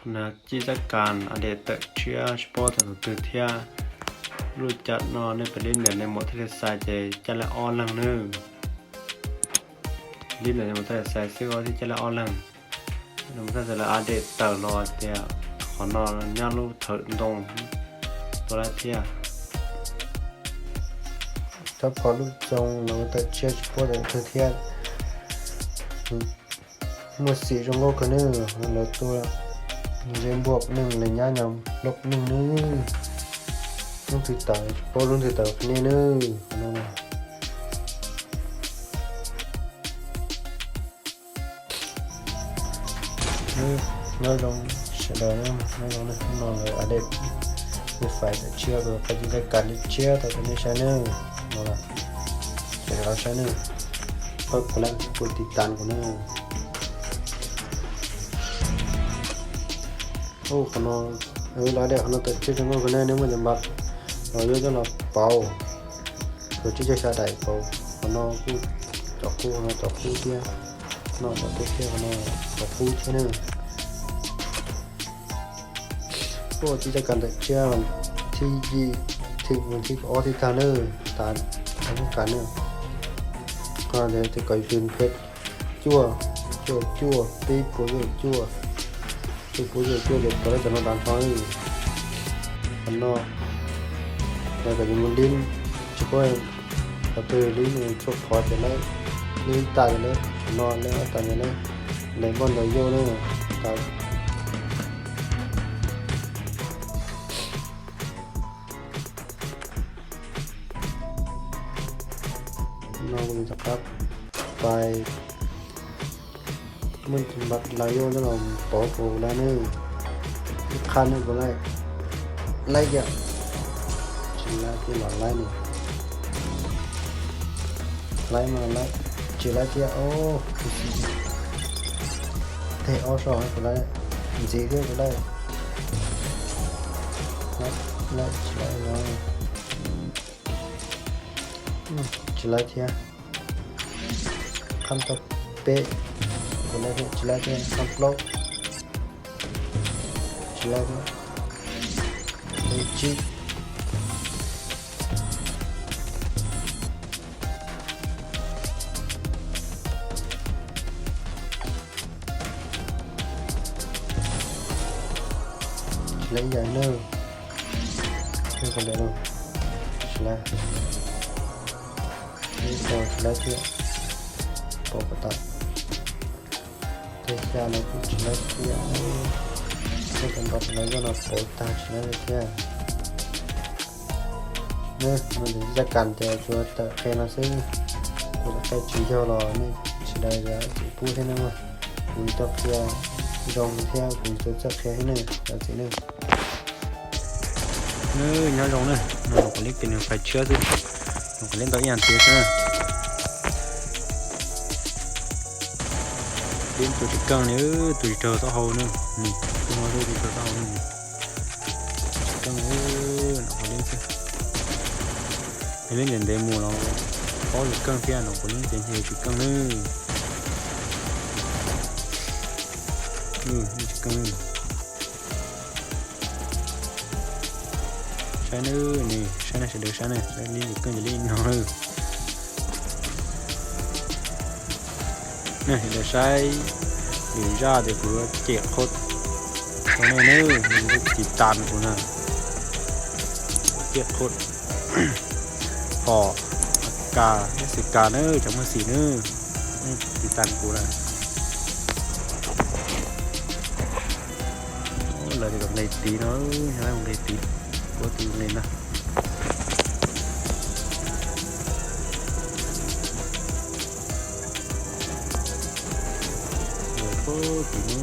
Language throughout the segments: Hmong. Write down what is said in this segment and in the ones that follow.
Nag cib zab kas a dej tawm tshiab tsis paub tawm tus twg thiab. Lub caij no nej pem lib ntawm nej mus thiaj li xais ces caij laij ob leeg nawb. Lib ntawm nej mus thiaj li xais xwb os thiab caij laij ob leeg. Nws mus thaj xav lawv a dej tawm los tias qhov no nyob lub thawm ntoo tua lawv thiab. Txhob pom lub txoos los tawm tshiab tsis paub tawm twg thiab. Muaj xim zoo nkauj kawg nawb, lawv tua ze npuaj neeg li nyab nyom loj neeg nawb. Lub twg tawm tsis paub lub twg tawm qhov nej nawb. Nyob zoo sawv daws, nyob zoo no lawv a dej Free Fire tawm tshiab rau qhov cib zab kas li tshiab tau rau nej saib nawb. No sawv daws los saib nawb, pab kuv like pab kuv tiv tas kuv nawb. Ub, qhov no, lawv a dej qhov no tawm tshiab zoo nkauj kawg nawb, nej muaj cov npab los yuav coj los pauv, kaum tsib caug xya daim pauv. Qhov no kuj cov qub, qhov no cov qub thiab, no cov qub thiab, qhov no cov qub thiab nawb. Ub, cib zab kas tawm tshiab thib yim, thib, thib kaum ob thiab tag nawb, tas lub kas nawb. Qhov no ces kaum yim phem cuaj, cuaj cuaj, peb puas cuaj cuaj, peb puas cuaj cuaj ces tau lawv cov no tas nrho. Qhov no lawv kom yus mus lib, tsis paub qhov twg lib, tshuav qhov ces lawv lib tas ces lawv, qhov no lawv tas ces lawv, lawv npoj ntawd yauj na. No kuv rov qab pais muab npab lav yuav coj los pauv rau lawv nawb. Ib qhab no puas laib, laib tiag, tsis laib tiag los laib no, laib mas laib, tsis laib tiag os. Teg ob so puas laib, ntxiv thiab puas laib, laib tsis laib no, tsis laib thiab. Qhab tau peb, puas laib thiab, tsis laib thiab. Qhab plaub, tsis laib thiab. Qhab tsib, tsis laib ib yam nawb. Thiab qhov ntawm no, tsis laib, tsis laib thiab. Pauv kom tau. Teg xya no kuj tsis laib thiab. Tej cov npab lav yuav no pauv tag tsis laib li thiab. Nws zaj kas ces tsuas tawm qhia no xwb. Kuv tawm qhia tsis yog los nej sawv daws tsis pub thiab nawb. Kuv tau qhia zoo thiab kuv tau txawj qhia thiab nawb cov txiv nawb. Nyob zoo nawb, no kuv lib kiag nws fais tshiab xwb, kuv lib ntau ib yam tiag xwb na. Lib tus tsis keej li, tus tsis raug taub hau nawb, tus no tus tsis raug taub hau nawb, tsis keej li, no kuv lib xwb. Yog lib ntev ntev mus los paub yus keej thiab, no kuv lib ces ntshe tsis keej nawb. Tsis keej. Saib nawb, nws saib na, sawv daws saib na, saib lib nws keej ces lib no. Nej sawv daws saib lwm zaj tias kuv cem qhov no ne, nws tiv tas kuv na, cem qhov phom, kas, xim kas nawb, cov muaj xim nawb, nej tiv tas kuv na. Lawv tias kom nqis tiv no, yog lawv nqis tiv, kuv tiv nqis ntag. Lawv puag tim no,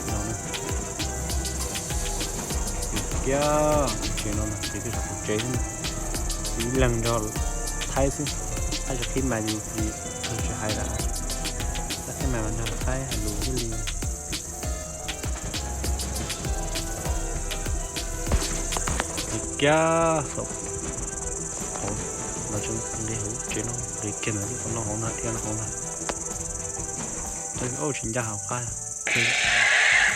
no na. Kiag tsev no mas tsev twb sab kuv tsev xwb, ib leeg nrog Thaib xwb, Thaib tsis qhib mas yus tsis hais lawm, Thaib qhib mas nrog Thaib hais lus thiaj li. Kiag saum hauv, los tsev nqis hauv tsev no, nqis kiag ntawm lub qhov no hauv ntag, thiab no hauv ntag. Tsis ncaj hauv qab.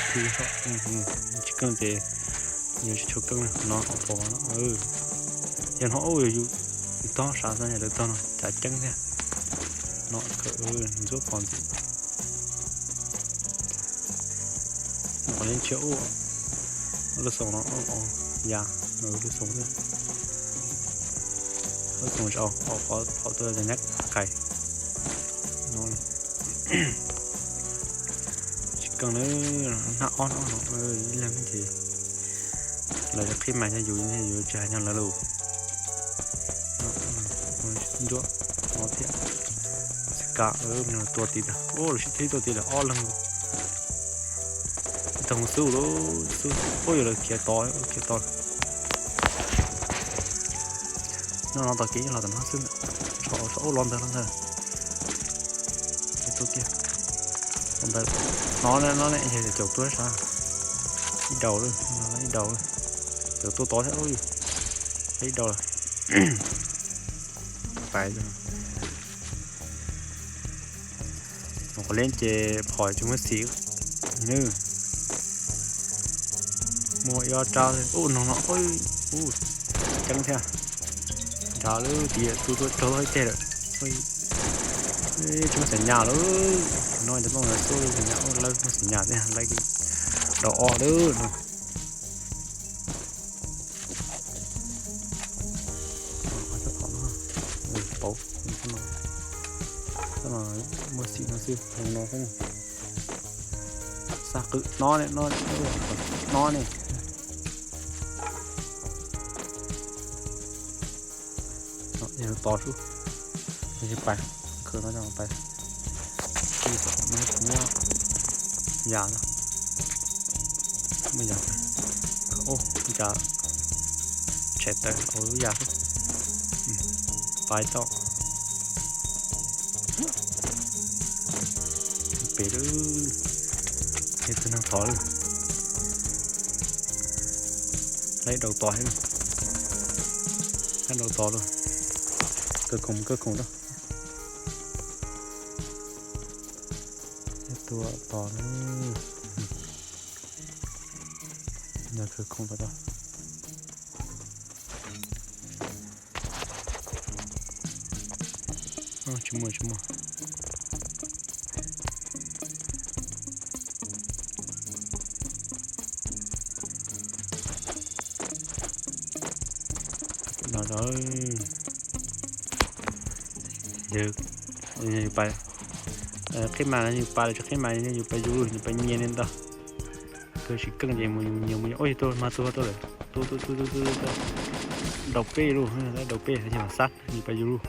Tsis keej ces yus tsis tshua keej no, ob phav no. Yog no ub yus tog sav xav yog lawv tog no cav ceeb thiab. No ntxuav pom ntxiv. No qhov liab ntshiab ub, lub xoo no, ya, lub xoo xwb. Lub xoo tsis au, qhov tuaj nyab qais no. Tsis keej na, hnab ob no, ib leeg ces lawv qhib mas yog yus, yus tsis hais yog lawv lus. Ncuab no thiab. Xav kas tua tid tag, lawv sib thib tua tid lawm ob leeg. Ib tag mus xub lub xub, ub yog lawv khiav tod, khiav tod. No no tom kev los tom no xwb, tso ub los ntawd los ntawd. Tus kiag los ntawd, no no ne, yog caum tuag sav. Ib daus lawm, ib daus lawm. Caum tuag tod thiab, ib daus lawm. Pais. Qhov liab ces phom tsis muaj xim. Nws muaj ib ob rab ub no no, ub, ceeb thiab. Nrad lub tid tu tuaj raug ib teg lawm. Tsis muaj xav nyas lawm. No cov plooj xub li xav nyas, lawv muaj xav nyas thiab, lawv daus ob lawm no. Pauv, muaj xim no xwb, no xwb. Xav qw no ne, no ne, no ne. Yog tos sub, yog pais, khwv no coj pais. Muab yas na, muab yas, ub, yas tshem tawm hauv lub yas xwb. Pais tau. Pem lawm, yog tus neeg tod lawm. Laib daus tos thiab, laib daus tos lawm. Kawg khoom kawg khoom rau. Tua tos na. Yog kawg khoom rau. Tsis muaj, tsis muaj. No, yus pais, qhib mas yus pais, tsis qhib mas yus pais yus, yus pais nyias li ntag. Kawg tsis keej ces mus yus nyias mus yus, ub, yog tuaj mas tuaj tuaj lawm, tuaj tuaj tuaj tuaj tuaj, daus peb lub, daus peb yog xab yus pais yus lub.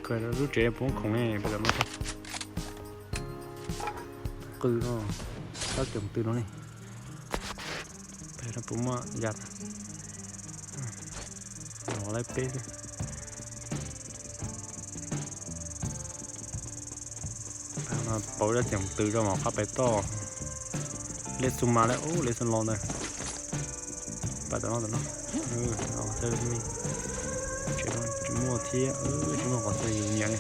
Lub tsev puv khoom ne, peb tam no qw no, sab ceem tw no ne. Peb no puas muaj yas, los laib peb xwb. Pauv sab ceem tw rau mam qab pais toj. Lej xu mas lawm, ub, lej xu los ntawd. Pais tom no, tom no. Tsev no tsis muaj thiab, tsis muaj qhov twg yus nyiam li.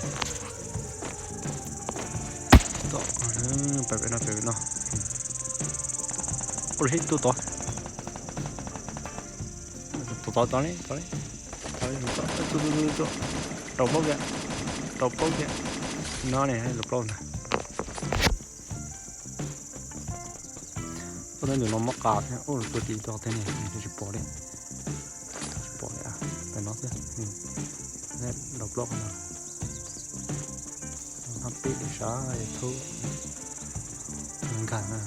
Tom, pais pem no, pem pem no. Ua li tu tod. Tod tod tod li, tod li. Tod li, tod, tu tu tu tu. Rau plaub kiag, rau plaub kiag. No ne, rau plaub ntag. Ub, tus no mob qas thiab, ub, tua tim tua tej ne, tsis pom li. Tsis pom li, pem no xwb. Rau plaub no. Hab pib sav thub nkag na.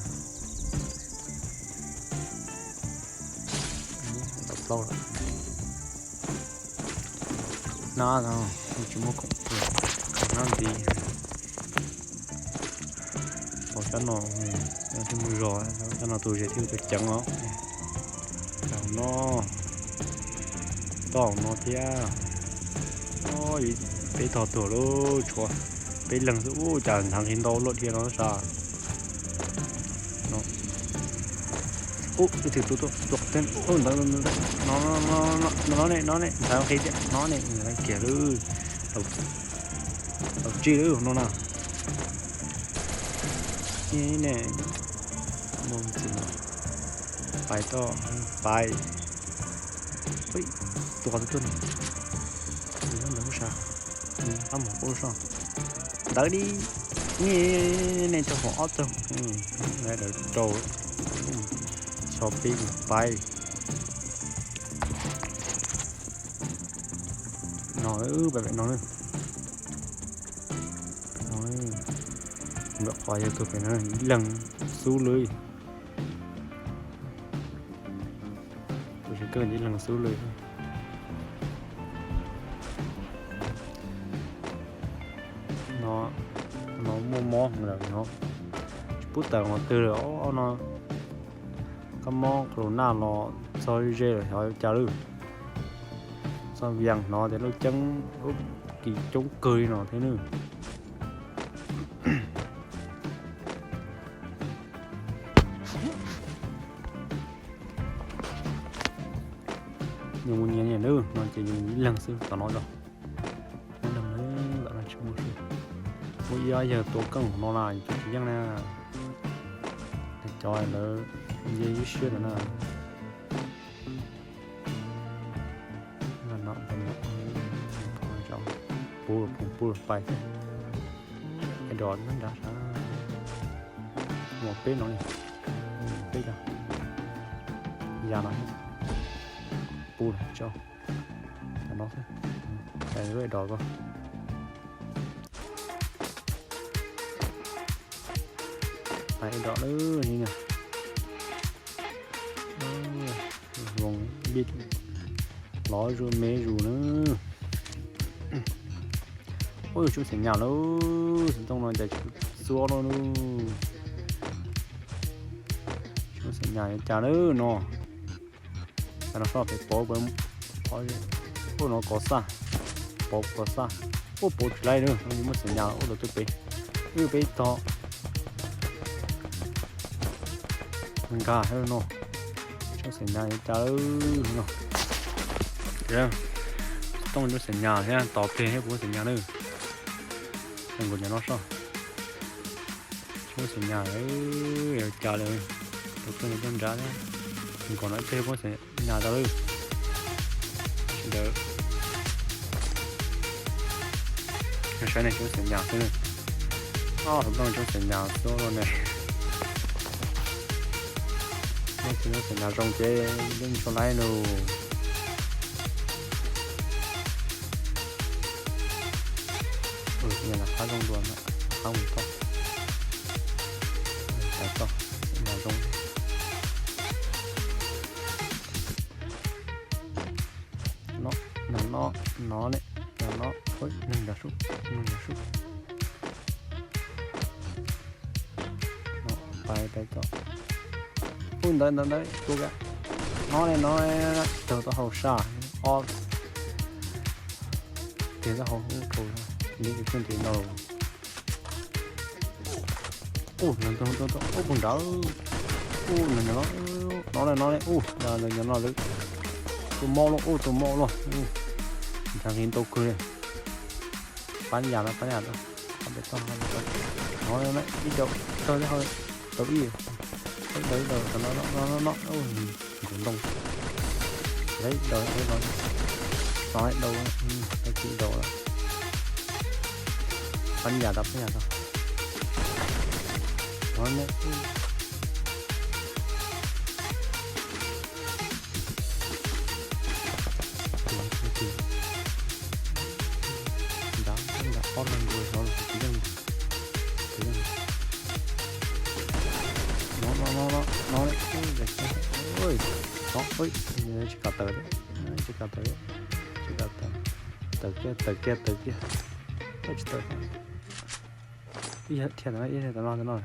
Rau plaub lawm. Nab no tsis muaj khoom, khoom nab nti. Pom sab no, thiaj mus zog, sab no tus zes thiaj tus ceev os. Tau no, tau no thiab. Peb tog tuag lauj, tshuav peb leeg xwb ub, cas ntxhaav nqi ntau luaj dhia no sas. Ub, ib tug tus tuaj, ntawd, no ne, no ne, ntxhaav nqi thiab, no ne, kiag lawm. Tau tsij lawm no na. Ne, Pais toj, pais. Ui, tua qhov twg tuaj ne? Ntawd ub sas, qab mus ub soj. Ntawd di, nej rau hauv ob tug, lawv daws rau, xyov peb mus pais. No, pais pem no na. No, ntawm qhov yog tus pem no ib leeg xub lwm. Tus tsis kawg ib leeg xub lwm. No, no muaj mob lawm no. Tsis pub tawm qhov twg lawm no. Kab mob corona los txog ze lawm xyov cas lawm. Txog Vias hnov tias lub ceeb lub kis coob kawg li no thiab nawb. Yus mus nyias nyias nawb, no ces yus ib leeg xwb tom no los. Ib leeg nawb, tom no tsis muaj siab. Muaj ib ob yawg tua keej no na, yus tua tsis yeej na. Cov lawv nce ib siab lawm na. Pub, pub pais. Es dov nyob nrad sab. Mus peb no li. Peb cov ya no, pub tso. Cov no xwb. Pais lub es dov ko. Pais es dov lawm ni na. Voos bit lov zuj me zus na. Ub, tsoom xeem nyas lauj, xov tooj no cas tsis xuab loj lauj. Tsoom xeem nyas yuav cas lawm no. Cas no soj pem pov, ub no kov xaj, pov kov xaj. Ub, pov tsis laib lawm, no yus muaj xeem nyas ub los tuaj pem. Wb peb tog nkag no. Tsoom xeem nyas yuav cas lawm no. Xov tooj tsoom xeem nyas thiab tos pliag thiab kuv muaj xeem nyas lawm. Nkaus cov no soj. Tsis muaj xeem nyas, yuav cas lawm. Tus kheej coj nrad thiab. Nkaus no ib pliag muaj xeem nyas tau lawm. Sawv daws saib ne, tsis muaj xeem nyas xwb. Ob hauv nplooj tsis muaj xeem nyas xwb los ne. Muaj xeem nyas zoo ces yeej tsis laib lawm. Nyias qab zoo dua na, qab mus toj. Tais toj, xeem nyas zoo. No, no, no, no ne, no, no, neeg nrad sub, neeg nrad sub. No, pais, pais tod. Ub, ntawd, ntawd, ntawd, tua kiag. No ne, no ne, taug taub hau saj, ob, tiag taub hau, ub, li tus kheej ntawd no. Ub, neeg tau, tau, tau, ub, puag nrad. Ub, neeg nyob no, no ne, no ne, ub, neeg nyob no lawm. Tus mob luaj, ub, tus mob luaj, ub. Nrad nqis ntau kawg li. Pab yam no, pab yam no. Pab pem toj no, ib co tawg li hauv, tau ib, ib daws, ib daws, no, no, no, no, nkaus ntoo. Ib daws, ib daws, no, ib daws, tau tsib daws lawm. Pab yam tau, pab yam tau. No ne. Nrad, nrad ob leeg nkaus no los tsis yeej. No, no, no, no, no, tsis kam tawm, tsis kam tawm, tsis kam tawm, tawm kiag, tawm kiag, tawm kiag, tsis tawm. Ib yam thiab no, ib yam no, no.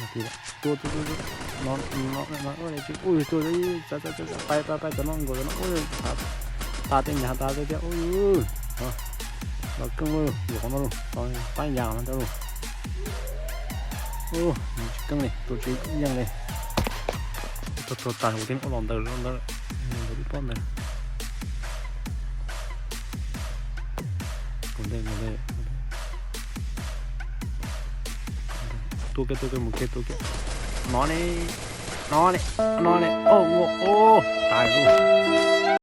Tua, tua, tua, tua. No, no, no, ua tsis, ui, tua, tua, pais, pais, pais, cov no nkaus, cov no, ui, tas tej nyab tas tej tiag, ui, los keej lawm, yuav qhov no lawm, pab yam no ntawd lawm. Ua tsis keej li, tua tsis yeej li. Tua, tua tas kuv thiaj ua los ntawd, los ntawd, ntawd ib pob ntawd. Kuv ntej, kuv ntej. Tua kiag, tua kiag, mus kiag, tua kiag. No ne, no ne, no ne, o, ua, o, tas lawm.